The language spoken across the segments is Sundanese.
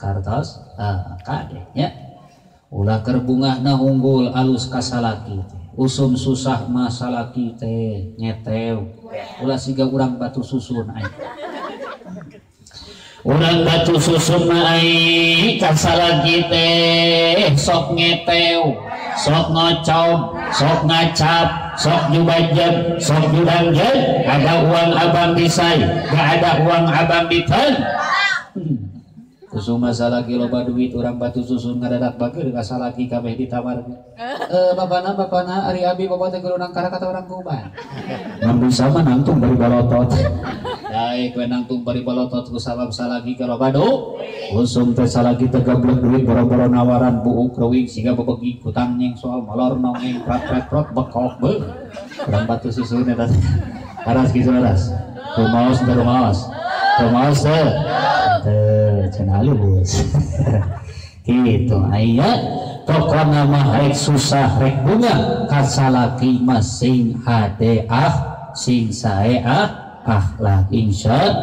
Kartos kade nya ulah keur bungahna unggul alus ka salaki teh usum susah mah salaki teh nyetew ulah siga urang batu susun ai urang batu susun mah ai ka salaki teh sok ngetew sok ngocop sok ngacap sok jubajeb sok judangjeun ada uang abang disai gak ada uang abang diten. Kusuma salaki loba duit urang batu susun ngadadak bager ka salaki kabeh ditawarkeun. Bapana bapana ari abi bapak teh kudu nangkara kata urang kumaha. Mun bisa mah nangtung bari balotot. Daek we nangtung bari balotot ku sabab salaki ka loba duit. Usum teh salaki teh gablek duit boro-boro nawaran buuk reuing siga bebegi kutang nyeng soal molor nongeng prat prat prot bekok beuh. Urang batu susun eta teh. Aras kitu aras. Rumaos teh rumaos. Rumaos teh. Cenah halus gitu aya pokona mah rek susah rek bunga kasalaki mah sing hade ah sing sae ah akhlak insya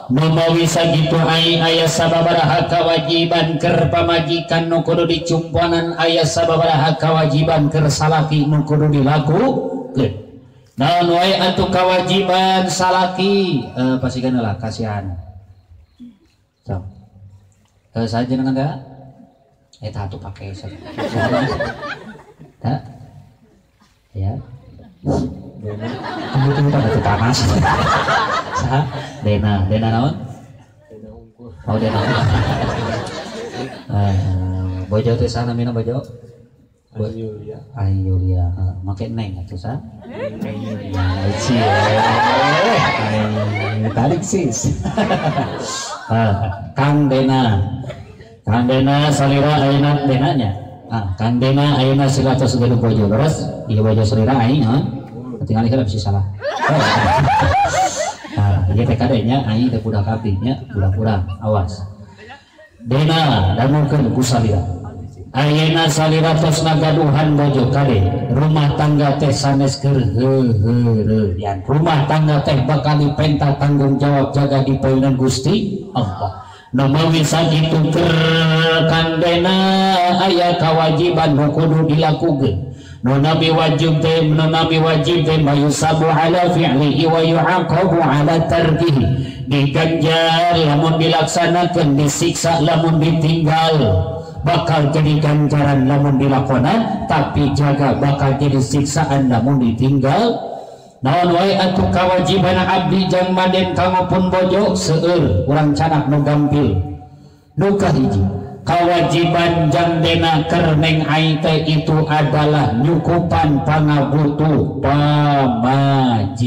mamawi sakitu ai aya sababaraha kewajiban keur pamajikan nu kudu dicumponan aya sababaraha kewajiban keur salaki nu kudu dilakukeun naon wae atuh kewajiban salaki pasikeun lah kasihan. So. Saya jenengan enggak? Eta atuh pake tak? Ya. Tunggu tunggu pada panas. Saha? Dena, Dena naon? Dena unggul. Oh, Dena. Bojo teh saha namina bojo? Yulia. Ay Yulia, make neng atuh sa? Cie. Tarik sis. Kang Dena. Kang Dena salira ayeuna Denanya. Kang Dena ayeuna sila tos gaduh bojo leres, ieu bojo salira aing heuh. Tinggal heula bisi salah. Ieu teh kade nya aing teh budak abdi nya, budak urang, awas. Dena dangukeun ku salira. Ayeuna salira tos ngagaduhan bojo kade, rumah tangga teh sanes keur heuheureyan. Rumah tangga teh bakal dipenta tanggung jawab jaga di payunan Gusti Allah. Nu mawi sakitu keur Kang Dena aya kawajiban nu kudu dilakukeun. Nu nami wajib teh nu nami wajib teh mayusabu ala fi'lihi wa yu'aqabu ala tarkihi. Diganjar lamun dilaksanakeun, disiksa lamun ditinggal. Bakal jadi ganjaran lamun dilakonan, tapi jaga bakal jadi siksaan lamun ditinggal. Naon wae atuh kawajiban abdi jang maden kanggo pun bojo seueur urang canak nu gampil. Nu kahiji kawajiban jang dena keur neng ai teh itu adalah nyukupan pangabutuh pamajikan.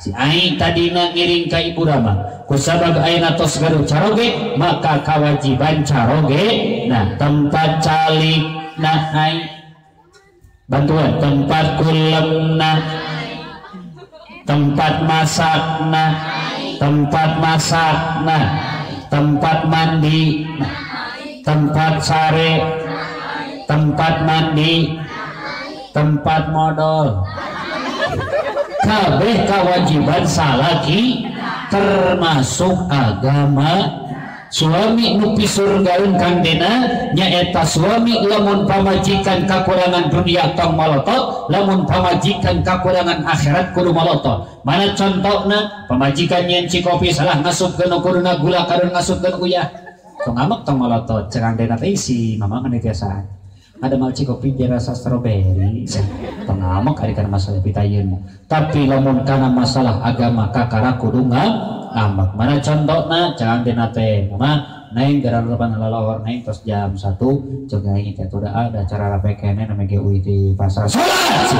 Si ai tadina ngiring ka ibu rama kusabab ayeuna tos gaduh caroge maka kawajiban caroge nah tempat calik nah ai bantuan tempat kulemna tempat masak nah tempat masak nah tempat mandi nah tempat sare tempat mandi tempat modal kabeh kewajiban salaki termasuk agama. Suami nu pisurgaeun Kang Dena nyaeta suami lamun pamajikan kakurangan dunia tong malotot, lamun pamajikan kakurangan akhirat kudu malotot. Mana contokna pamajikan nyen cikopi salah ngasupkeun nu kuduna gula kadon ngasupkeun uyah tong ngambek tong malotot. Cek Kang Dena teh si mama kan biasaan ada mal cikopi rasa stroberi tong ngambek ari kana masalah pitayeun. Tapi lamun kana masalah agama kakara kudu ngambek. Mana contokna cek Kang Dena teh mama neng gara lepan lalahor neng tos jam 1 cek aing teh udah ada acara rape kene namanya GUI di pasar salat.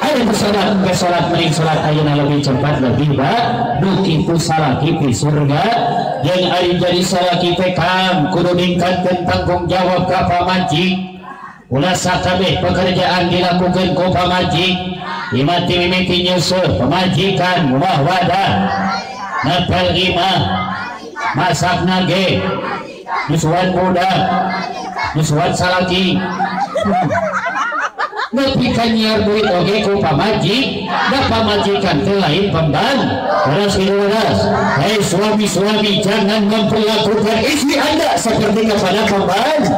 Ayo bersolat ke salat mending salat ayeuna lebih cepat lebih baik nu kitu salaki di surga. Jeung ari jadi salaki teh Kang kudu ningkatkeun tanggung jawab ka pamajik. Ulah sakabeh pekerjaan dilakukeun ku pamajik. Imati mimiti nyusul pamajikan rumah wadah napel imah masak nage nyusuan budak nyusuan salaki. Nepi ka nyiar duit oge ku pamajikan, da pamajikan teh lain pembantu. Terus terus, hei suami-suami, jangan memperlakukan istri Anda seperti kepada pembantu.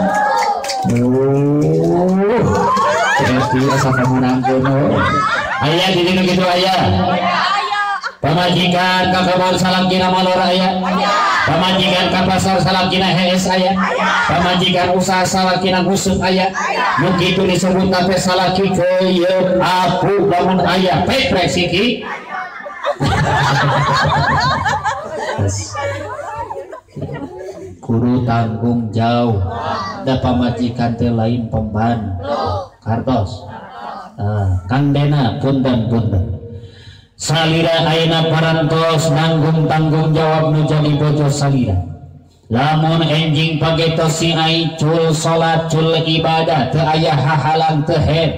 Asa kamunangkeun. Aya di dieu kitu aya. Pamajikan ka kebon salakina malora aya. Pamajikan ka pasar salakina hees aya. Pamajikan usaha salakina nguseup aya. Nu kitu disebut teh salaki keuyeut apu lamun aya peprek siki. Kudu tanggung jawab. Da pamajikan teh lain pembantu. Kartos. Kang Dena punten-punten. Salira ayeuna parantos nanggung tanggung jawab nu jadi bojo salira. Lamun enjing pagetos si ai cul salat cul ibadah teu aya hahalang teu head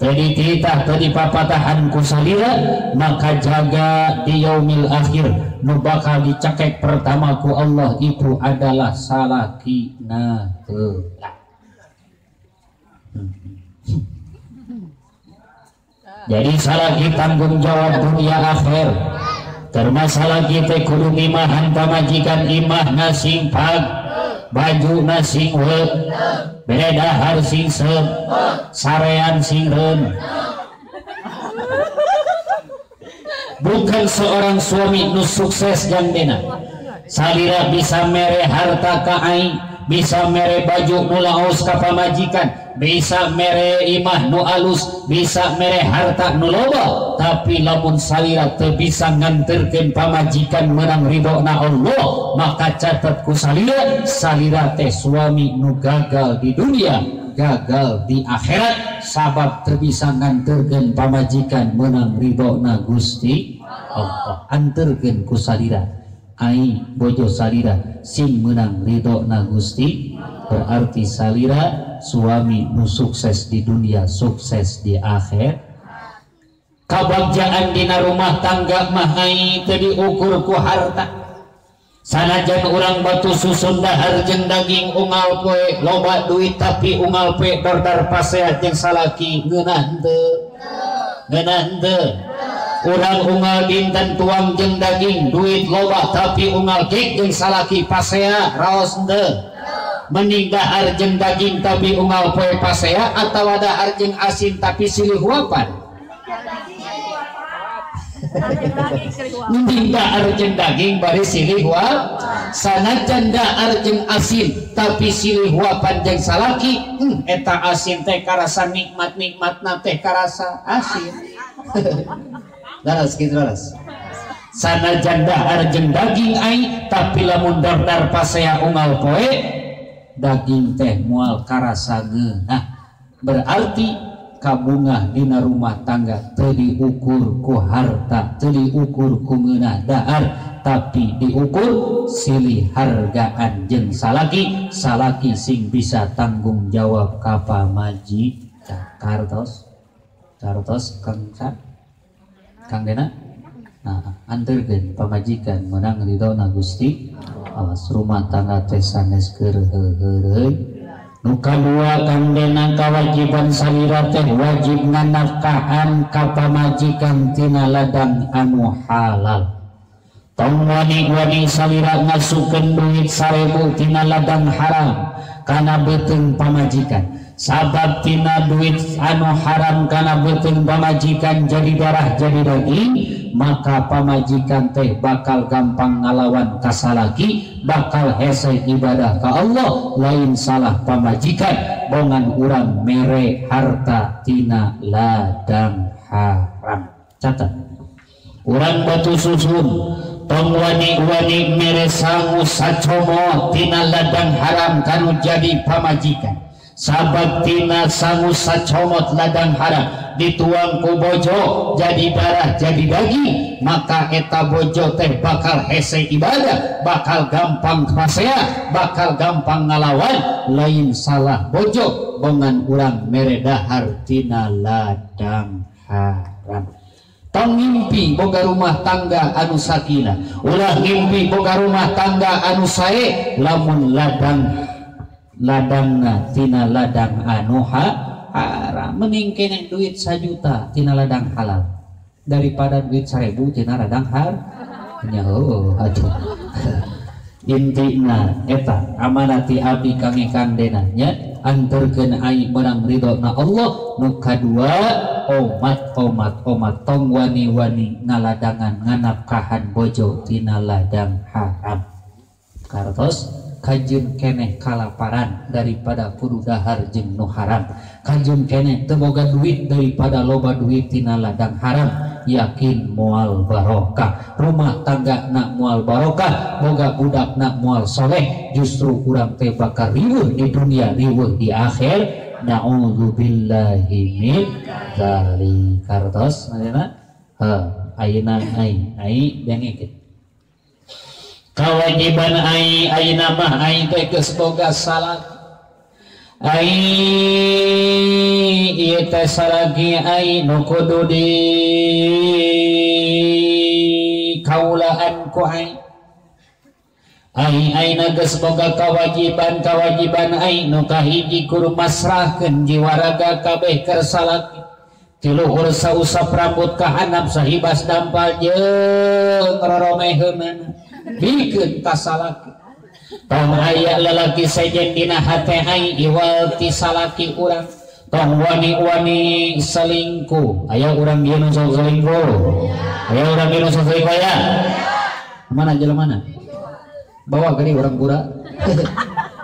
teu dititah teu dipapatahan ku salira, maka jaga di yaumil akhir nu bakal dicekek pertama ku Allah itu adalah salakina heula. Jadi salaki tanggung jawab dunia akhir. Termasalah kita kudu ngimahan pamajikan imahna sing pag, bajuna sing weuk, bere dahar sing seub, sarean sing reun. Bukan seorang suami nu sukses jangdena. Salira bisa mere harta ka aing, bisa mere baju nu laos ka pamajikan, bisa mere imah nu alus, bisa mere harta nu loba, tapi lamun salira teu bisa nganterkeun pamajikan menang ridona Allah, maka catat ku salira, salira teh suami nu gagal di dunia, gagal di akhirat, sabab teu bisa nganterkeun pamajikan menang ridona Gusti Allah. Anterkeun ku salira, ai bojo salira sing menang ridona Gusti, berarti salira suami nu sukses di dunia, sukses di akhir. Kabagjaan dina rumah tangga mah ai teu diukur ku harta. Sanajan urang batu susun dahar jeung daging unggal poe loba duit, tapi unggal poe dordar pasehat jeung salaki ngeunah henteu? Ngeunah henteu? Urang unggal dinten tuang jeung daging duit loba, tapi unggal kek jeung salaki pasea raos henteu? Mending dahar jeung daging tapi unggal poe pasea, atawa dahar jeung asin tapi silih huapan? Mending dahar jeung daging bari silih huap. Sanajan dahar jeung asin tapi silih huapan jeung salaki, eta asin teh karasa nikmat-nikmatna teh karasa asin. Laras kitu laras. Sanajan dahar jeung daging ai, tapi lamun dardar pasea unggal poe daging teh moal karasa geunah. Berarti kabungah dina rumah tangga teu diukur ku harta, teu diukur ku ngeunah dahar, tapi diukur silih hargaan jeung salaki, salaki sing bisa tanggung jawab ka pamajikan. Kartos kartos Kang Sa, Kang Dena, nah anterkeun pamajikan menang ridona Gusti Awas. Rumah tangga teh sanes keur heuheureui. Nu kadua Kang Dena, kawajiban salira teh wajib nafkahan ka pamajikan tina ladang anu halal. Tong wani-wani salira ngasukeun duit 1000 tina ladang haram kana beuteung pamajikan. Sabab tina duit anu haram kana beuteung pamajikan jadi darah jadi daging, maka pamajikan teh bakal gampang ngalawan ka salaki, bakal hese ibadah ka Allah. Lain salah pamajikan, bongan urang mere harta tina ladang haram. Catat, urang batu susun tong wani-wani mere sangu sacomo tina ladang haram kanu jadi pamajikan. Sabab tina sangu sacomot ladang haram dituang ku bojo jadi darah jadi daging, maka eta bojo teh bakal hese ibadah, bakal gampang pasea, bakal gampang ngalawan. Lain salah bojo, bongan urang mere dahar tina ladang haram. Tong ngimpi boga rumah tangga anu sakinah, ulah ngimpi boga rumah tangga anu sae, lamun ladang ladangna tina ladang anu haram. Haram. Mending keneh duit 1 juta tina ladang halal daripada duit 1000 tina ladang haram. Nya heueuh atuh. Intina eta amanati abdi kangge Kang Dena nya anterkeun ai meunang ridho na Allah. Nu kadua omat omat omat tong wani-wani ngaladangan nganafkahan bojo tina ladang haram. Kartos kajeun keneh kalaparan daripada kudu dahar jeung nu haram. Kajeun keneh teu boga duit daripada loba duit tina ladang haram. Yakin moal barokah, rumah tangga nak moal barokah, boga budak nak moal soleh, justru urang teh bakal riweuh di dunia, riweuh di akhir. Na'udzubillahi min dzalik. Kartos maksudna heuh ayeuna ai ai dengekeun kewajiban ai ayeuna mah ai teh geus boga salat ai ieu teh salaki ai nu kudu di kaulaan ku ai ai ayeuna geus boga kewajiban kewajiban ai nu kahiji kudu masrahkeun jiwa raga kabeh keur salaki ti luhur sausap rambut ka handap sahibas dampal jeung roromeheunana bikeun ka salaki. Tong aya lalaki sejen dina hate ai iwal ti salaki urang. Tong wani-wani selingkuh. Aya urang dieu nu sok selingkuh. Aya urang dieu nu sok selingkuh aya. Mana jelema mana? Bawa geuning urang kura.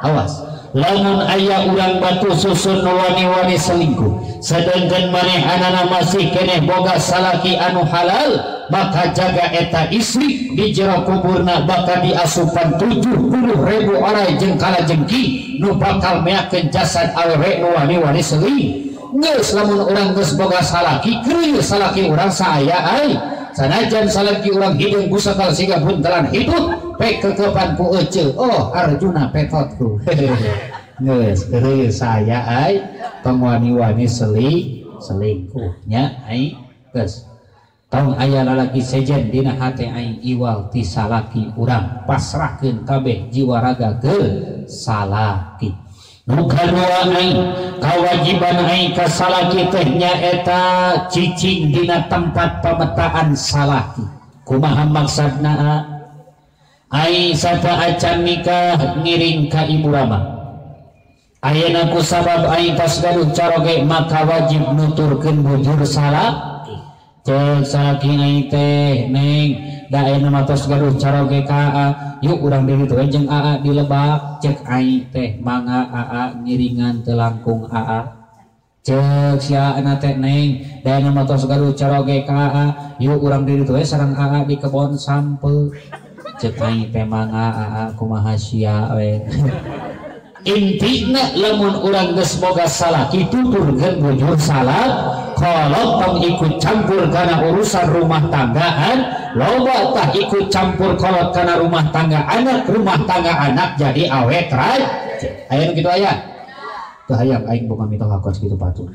Awas. Lamun aya urang batu susun nu wani-wani selingkuh, sedangkan manehanana masih keneh boga salaki anu halal, maka jaga eta istri di jero kuburna bakal diasupan 70.000 orai jeung kalajengki nu bakal meakeun jasad awewe nu wani-wani selingkuh. Geus lamun urang geus boga salaki, kreuyeun salaki urang saaya ai. Sanajan salaki urang hideung busakal siga buntelan hitut, pek kekepan ku ece. Oh, Arjuna petotku. Geus kreuyeun saaya ai, tong wani-wani selingkuh nya ai geus. Tong aya lalaki sejen dina hate ai iwal ti salaki urang, pasrahkeun kabeh jiwa raga ke salaki. Nu kadua ai kawajiban ai ka salaki teh nyaeta cicing dina tempat pametaan salaki. Kumaha maksudna? Ai sataacan nikah ngiring ka ibu rama. Ayeuna ku sabab ai tos gaduh caroge maka wajib nuturkeun bujur salaki. Cek salaki ai teh neng da ayeuna mah tos gaduh caroge ka aa, yuk urang diri teh jeung aa di lebak. Cek ai teh mangga aa ngiringan teu langkung aa. Cek sia ana teh neng da ayeuna mah tos gaduh caroge ka aa, yuk urang diri teh sareng aa di kebon sampe. Cek ai teh mangga aa kumaha sia we. Intina lamun urang geus boga salaki tuturkeun bujur salak, kolot tong ikut campur kana urusan rumah tanggaan, loba tah ikut campur kolot kana rumah tangga anak, rumah tangga anak jadi awet right. Aya nu kitu aya? Teu hayang aing boga mitoha kos kitu batur.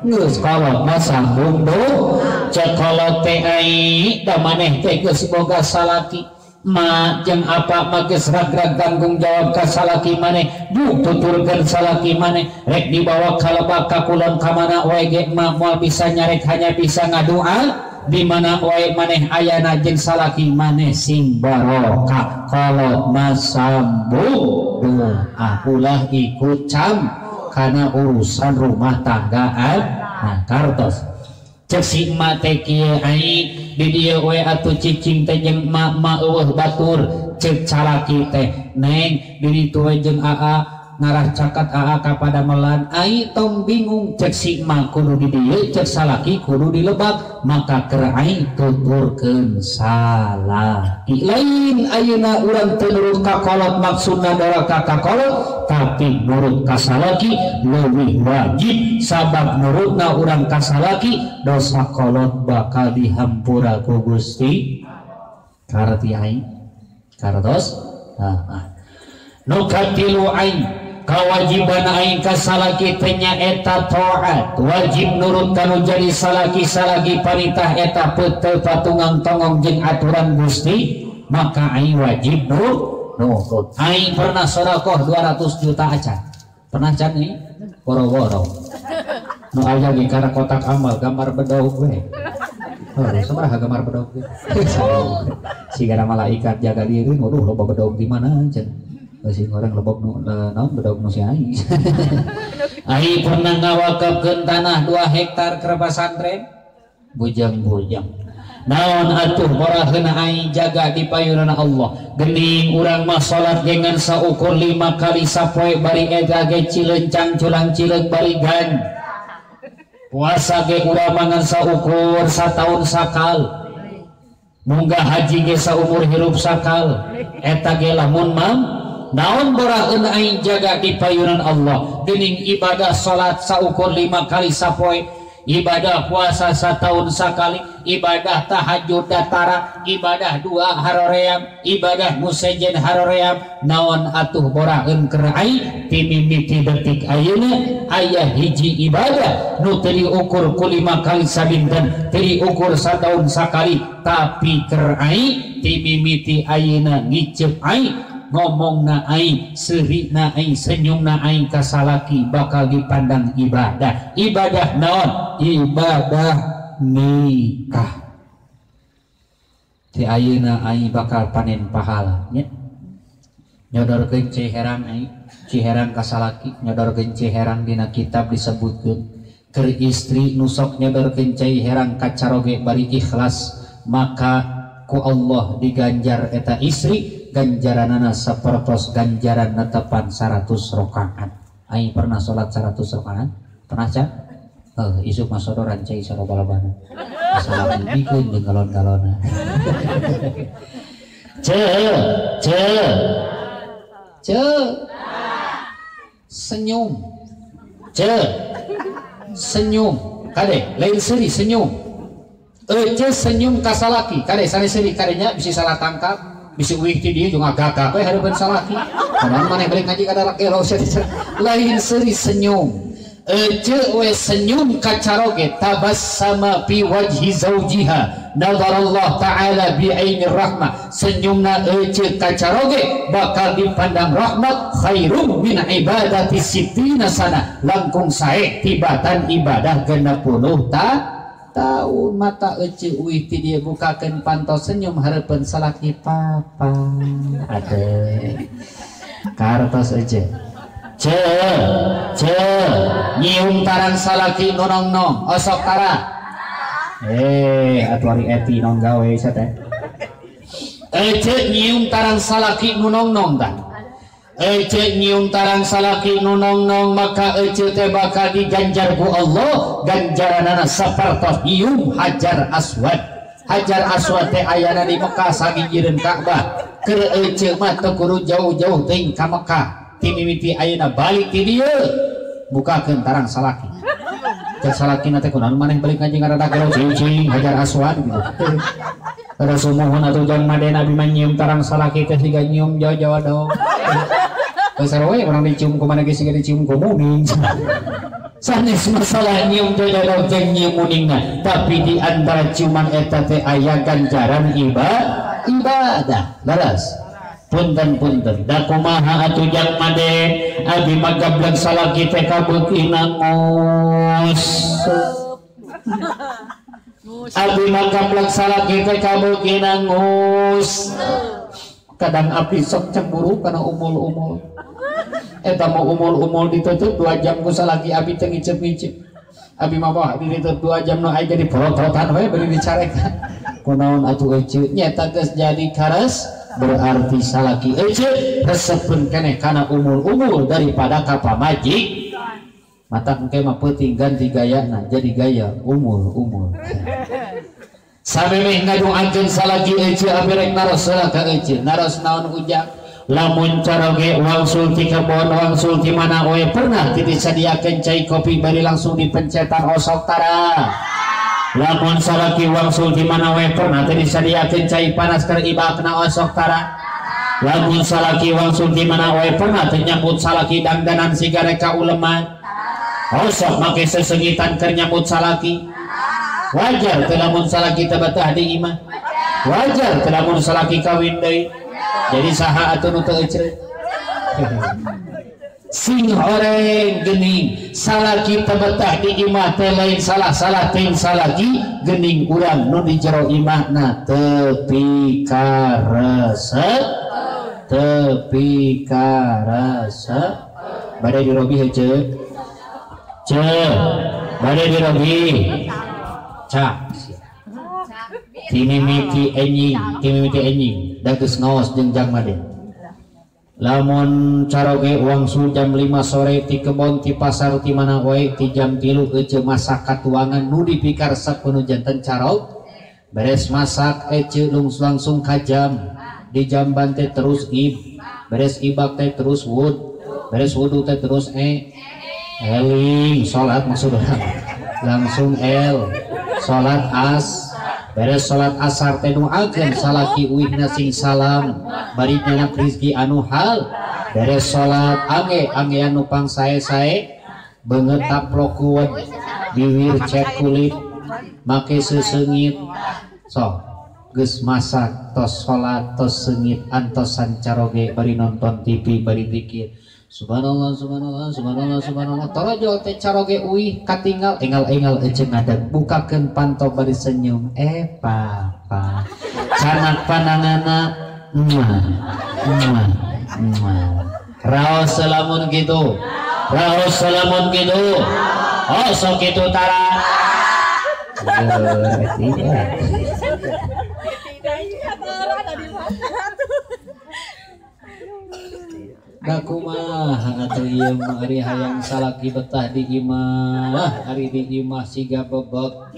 Geus kolot mah sambung do, cek kolot teh ai da maneh teh geus boga salaki. Ma jeung apa mah geus rag-rag tanggung jawab ka salaki maneh, bu tuturkeun salaki maneh rek dibawa ka lebak ka kulon ka mana wae ge mah moal bisa nyarek, hanya bisa ngadua di mana wae maneh ayana jeung salaki maneh sing barokah. Kolot mah sambung doa, ulah ikut cam kana urusan rumah tanggaan. Nah kartos cek si emak teh kieu ai di dieu we atuh cicing teh jeung emak mah eueuh batur. Cek salaki teh neng di ditu we jeung aa ngarah cakat aa ka padamelan ai tong bingung. Cek si emak kudu di dieu, cek salaki kudu di lebak, maka keur ai tuturkeun salaki. Lain ayeuna urang teu nurut ka kolot maksudna doraka ka kolot, tapi nurut ka salaki leuwih wajib, sabab nurutna urang ka salaki dosa kolot bakal dihampura ku Gusti. Karti ai kartos. Heeh. Nu katilu ai kawajiban aing ka salaki teh nyaeta taat, wajib nurut kanu jadi salaki salaki paritah eta peuteuh patungang tongong jeung aturan Gusti, maka aing wajib nurut. Aing pernah sedekah 200 juta acan. Pernah can nih? Boro-boro. Nu aya ge kana kotak amal gambar bedog we. Oh, sabaraha gambar bedog ge? Sigara malaikat jaga diri, waduh loba bedog di mana cenah. Bisi orang lebok nu naon bedog nu si ai. Ai pernah ngawakafkeun tanah 2 hektar ke pesantren? Bujang-bujang. Naon atuh boraheun ai jaga di payunana Allah. Geuning urang mah salat ge ngan saukur 5 kali sapoe bari eta ge cilencang culang cileung bari gan. Puasa ge urang mah ngan saukur sataun sakal. Munggah haji ge saumur hirup sakal. Eta ge lamun mam naon boraheun ai jaga di payunan Allah. Geuning ibadah salat saukur 5 kali sapoe, ibadah puasa setahun sekali, ibadah tahajud datara, ibadah dua haroream, ibadah musejen haroream. Naon atuh boraheun keur ai timimiti detik ayeuna aya hiji ibadah nu teu diukur ku 5 kali sabinten, teu diukur setahun sakali, tapi keur ai timimiti ayeuna ngiceup ai, ngomongna ai, seurina ai, senyumna ai ka salaki bakal dipandang ibadah. Ibadah naon? Ibadah nikah. Ti ayeuna ai bakal panen pahala nya. Nyodorkeun cai herang ai, cai herang ka salaki, nyodorkeun cai herang dina kitab disebutkeun keur istri nu sok nyodorkeun cai herang ka caroge bari ikhlas, maka ku Allah diganjar eta istri ganjaranana sapertos ganjaran netepan 100 rakaat. Aing pernah salat 100 rakaat? Pernah ca? Isuk mah sodoran cai saloba-lobana. Salam bikeun jeung galon-galonna. Ce, ce. Ce. Senyum. Ce. Senyum. Kade, lain seuri senyum. Ece senyum ka salaki. Kade sanes seuri kadenya bisi salah tangkap. Bisi uih ti dieu jeung agak-agak we hareupeun salaki. Kunaon maneh balik ngaji kada laki lain seuri senyum. Ece we senyum ka caroge tabassama fi wajhi zaujiha nadarallah ta'ala bi ainir rahmah. Senyumna ece ka caroge bakal dipandang rahmat khairum min ibadati sittina sana, langkung sae tibatan ibadah 60 tahun. Mata ece uih ti dieu bukakeun panto senyum hareupeun salaki papa. Aduh. Kartos ece. Ce, ce, nyium tarang salaki nu nong-nong, osok tara. Atuh ari eti non gawe sia teh. Ece nyium tarang salaki nu nong-nong tah. Ece nyium tarang salaki nu nong-nong maka ece teh bakal diganjar ku Allah ganjaranana sapertos nyium Hajar Aswad. Hajar Aswad teh ayana di Mekah sagigireun Ka'bah. Keur ece mah teu kudu jauh-jauh teuing ka Mekah. Timimiti ayeuna balik ti dieu bukakeun tarang salaki. Cek salakina teh kunaon maneh balik ngaji ngarada gelo cing Hajar Aswad gitu. Kada sumuhun atuh jang madena abi mah nyium tarang salaki teh siga nyium jauh-jauh dong. Geus we urang dicium ku mana ge siga dicium ku muning. Sanes masalah nyium jauh-jauh jeung nyium muningna, tapi di antara ciuman eta teh aya ganjaran ibadah. Leres. Punten-punten da kumaha atuh jang made abi mah gablek salaki teh kabeuki nangos. Abi mah gablek salaki teh kabeuki nangos. Kadang abdi sok cemburu kana umul-umul. Eta mau umul-umul ditutup 2 jam ku salaki abi teh ngicep-ngicep. Abi mah bawa ditutup 2 jam nu aya jadi porototan we bari dicarekan. Kunaon atuh ece nyeta geus jadi kares berarti salaki ece resepeun keneh kana umul-umul daripada ka pamajik. Mata engke mah peuting ganti gayana jadi gaya umul-umul. Samemeh ngadoakeun salaki ece abi rek naros heula ka ece. Naros naon ujang? Lamun caroge wangsul ti kebon wangsul ti mana we pernah ti disadiakeun cai kopi bari langsung dipencetan osok tara. Lamun salaki wangsul di mana we pernah teu disadiakeun cai panas keur ibakna osok tara. Lamun salaki wangsul di mana we pernah teu nyambut salaki dangdanan siga rek ka uleman. Osok make sesengitan keur nyambut salaki. Wajar teu lamun salaki teu betah di imah. Wajar teu lamun salaki kawin deui. Jadi saha atuh nu teu ecreut. Sing horeng gening salaki teu betah di imah teh lain salah-salah ting salaki gening urang nu di jero imahna teu pikaresep teu pikaresep bade dirobih heuceu ceu bade dirobih cak timimiti enjing da geus ngaos jeung jang made lamun caroge wangsul jam 5 sore ti kebon ti pasar ti mana wae ti jam 3 ece masak katuangan nu dipikaresep nu janten carog beres masak ece langsung ka jam di jamban teh terus ib beres ibak teh terus wud beres wudu teh terus eling salat maksudna langsung el salat as beres salat asar teh doakeun salaki uihna sing salam bari nyanak rizki anu hal beres salat ange ange anu pangsae-sae beungeut taplok kuwet biwir cet kulit make seseungit sok geus masak tos salat tos seungit antosan caroge bari nonton TV bari zikir subhanallah subhanallah subhanallah subhanallah torojol teh caroge uih katinggal engal-engal ece ngadag bukakeun panto bari senyum papa canak panangana muah muah muah raos lamun kitu raos lamun kitu oh sok kitu tara da kumaha atuh ieu mah ari hayang salaki betah di imah ari di imah siga bebek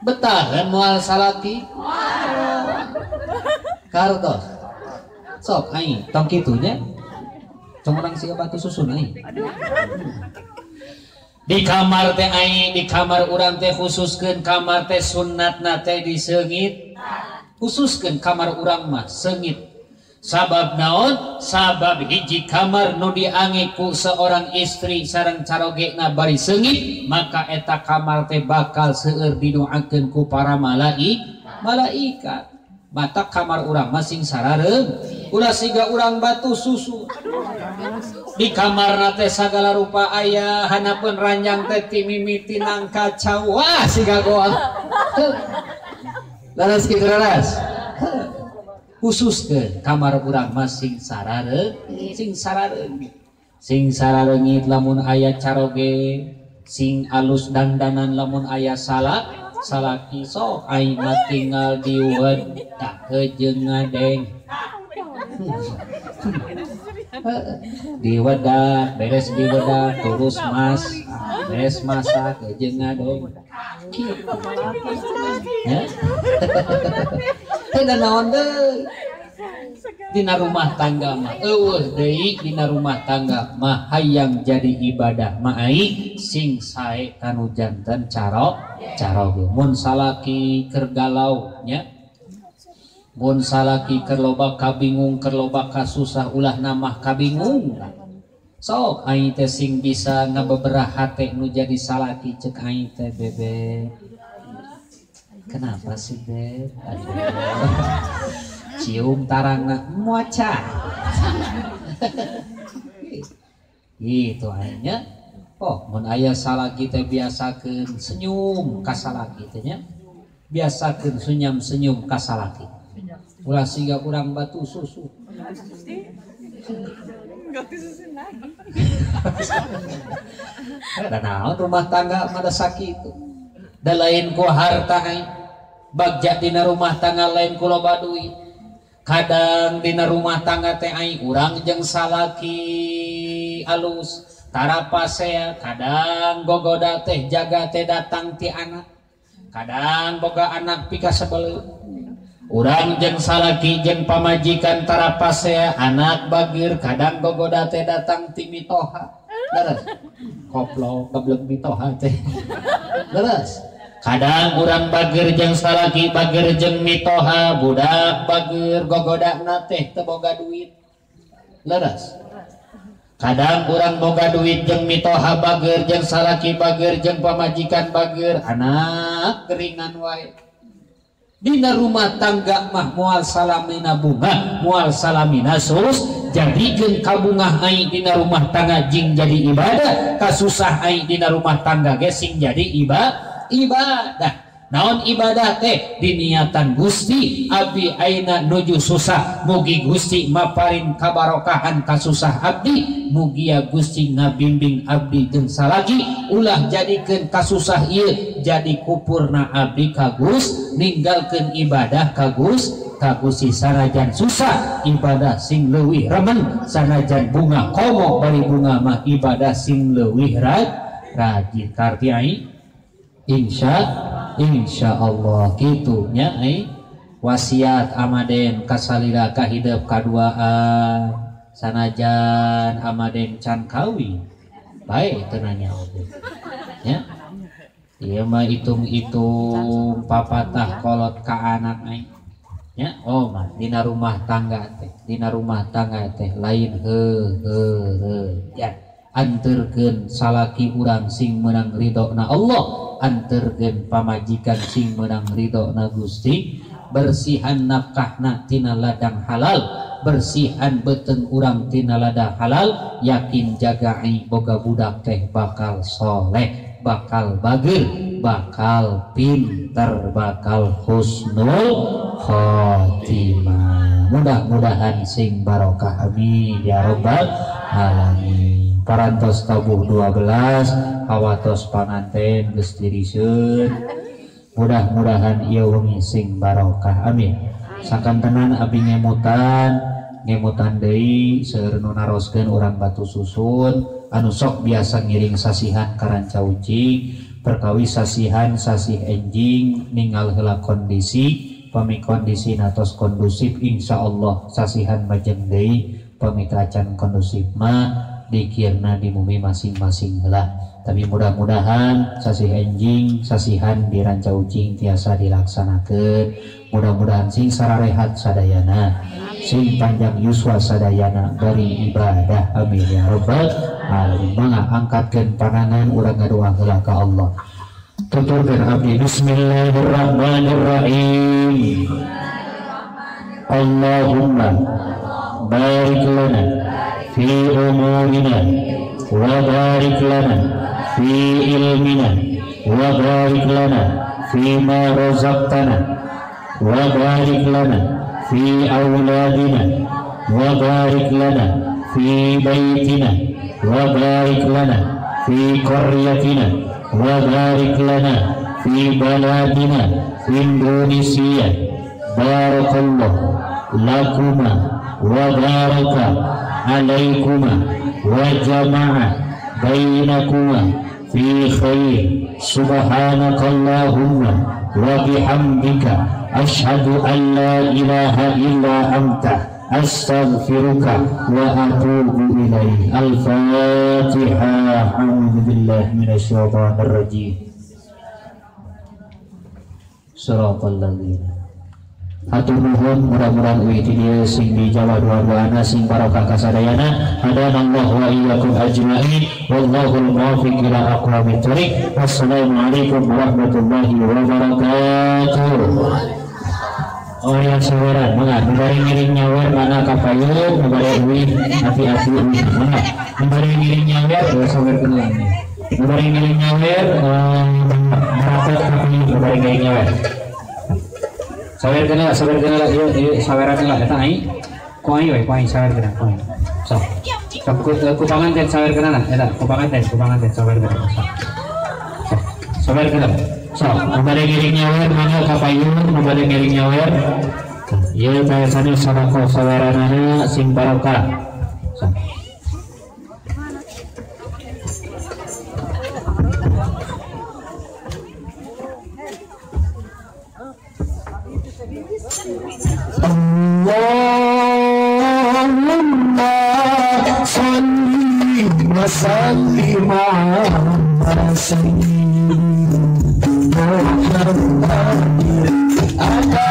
betah kan moal salaki kartos sok aing tong kitu nya tong urang siga batu susun aing di kamar teh aing di kamar urang teh khususkeun kamar teh sunnatna teh diseungit khususkeun kamar urang mah seungit sabab naon sabab hiji kamar nu diange ku seorang istri sareng carogena bari seungit maka eta kamar teh bakal seueur didoakeun ku para malaikat mata kamar urang mah sing sarareung ulah siga urang batu susu di kamarna teh sagala rupa aya hanapeun ranjang teh ti mimiti nangka cau wah siga goa laras kitu laras khusus ke kamar urang mah sing sarareung sing sarareung sing sarareungit lamun aya caroge sing alus dandanan lamun aya salah salaki sok aing mah tinggal diwedak jeung ngadeng diwedak beres diwedak terus mas beres masak jeung ngadeng kitu ya teh naon deui dina rumah tangga mah eueuh deui dina rumah tangga mah hayang jadi ibadah mah aing sing sae kanu janten caroge mun salaki keur galau nya mun salaki keur loba kabingung keur loba kasusah ulah namah kabingung sok aing teh sing bisa ngabeberah hate nu jadi salaki cek aing teh bebe kenapa sih beb cium tarangna moca gitu akhirnya oh mun aya salaki teh biasakeun senyum ka salaki teh nya biasakeun senyum-senyum ka salaki ulah siga urang batu susu da naon rumah tangga mah da sakitu da lain ku harta aing bagja dina rumah tangga lain ku loba duit kadang dina rumah tangga teh aing urang jeung salaki alus tarapasea kadang gogoda teh jaga teh datang ti anak kadang boga anak pikasebeleun urang jeung salaki jeung pamajikan tarapasea anak bageur kadang gogoda teh datang ti mitoha leres koplo goblok mitoha teh leres kadang urang bageur jeung salaki bageur jeung mitoha budak bageur gogodana teh teu boga duit leres kadang urang boga duit jeung mitoha bageur jeung salaki bageur jeung pamajikan bageur anak geringan wae Dina rumah tangga mah moal salamina bunga, moal salamina sus, jadikeun kabungah aing dina rumah tangga jing jadi ibadah, kasusah aing dina rumah tangga ge sing jadi ibadah. Naon ibadah teh diniatan Gusti abdi ayeuna nuju susah, mugi Gusti maparin kabarokahan kasusah abdi, mugia Gusti ngabimbing abdi jeung salaki ulah jadikeun kasusah ieu jadi kupurna abdi ka Gusti, ninggalkeun ibadah ka Gusti sanajan susah ibadah sing leuwih remen, sanajan bunga komo bari bunga mah ibadah sing leuwih rajin. Karti ai insya Allah gitu nya ai wasiat amaden kasalira kahidep kaduaan sanajan amaden can kawin bae teu nanya oge nya. Ieu mah hitung-hitung papatah kolot ka anak ai nya. Oh mah dina rumah tangga teh, dina rumah tangga teh lain heuh ya anterkeun salaki urang sing meunang ridho na Allah, anterkeun pamajikan sing meunang ridho na Gusti, bersihan nafkahna tina ladang halal, bersihan beuteung urang tina ladang halal, yakin jaga ai boga budak teh bakal soleh, bakal bager, bakal pinter, bakal husnul khotimah. Mudah-mudahan sing barokah, amin ya robbal alamin. Parantos tabuh 12 hawatos panganten geus diriseun, mudah-mudahan ieu wengi sing barokah, amin. Sakantenan abdi ngemutan deui seueur nu naroskeun urang Batu Susun anu sok biasa ngiring sasihan ka Ranca Ucing, perkawis sasihan sasih enjing ninggal heula kondisi, pami kondisi natos kondusif insyaallah sasihan majeng deui, pami acan kondusif mah dikirna di bumi masing-masing heula. Tapi mudah-mudahan sasih enjing sasihan di Ranca Ucing tiasa dilaksanakeun, mudah-mudahan sing sararehat sadayana, sing panjang yuswa sadayana bari ibadah, amin ya rabbal alamin. Mangga angkatkeun panangan urang ngadoa heula ka Allah. Tuturkeun abdi bismillahirrahmanirrahim. Allahumma barik lana fi umurina wa barik lana fi ilmina wa barik lana fi ma razaqtana wa barik lana fi auladina wa barik lana fi baitina wa barik lana fi qaryatina wa barik lana fi baladina Indonesia. Barakallahu lakuma wa baraka alaikuma wa jama'a bainakuma fi khair. Subhanakallahumma wa bihamdika asyhadu an la ilaha illa anta astaghfiruka wa atubu ilaik. Al-Fatihah. A'udzu billahi minasyaitonir rajim. Shiratal ladzina. Hatur nuhun, mudah-mudahan uih ti dieu sing dijawab doa-doana sing barokah kasadayana. Hadanallahu wa iyyakum ajmain, wallahul muwaffiq ila aqwamit thoriq. Wassalamualaikum warahmatullahi wabarakatuh. Oh ya saweran, mangga nu bari ngiring nyawer mangga ka payun, nu bari uih hati-hati uih mangga. Nu bari ngiring nyawer sawerkeun lah. Nu bari ngiring nyawer marapat ka payun nu bari ngiring nyawer. Sawer kena, ieu ieu saweran lah eta ai. Ku ai we, ku ai sawer kena, ku ai. Sok. Sok ku panganten sawer kena lah eta, ku panganten sawer kena. Sok. Sawer kena. Sok, nu bade ngiring nyawer mangga ka payun, nu bade ngiring nyawer. Ieu teh sanes sadaqah saweranana sing barokah. Sok. Allahumma salli wa sallim ala sayyidina Muhammad ala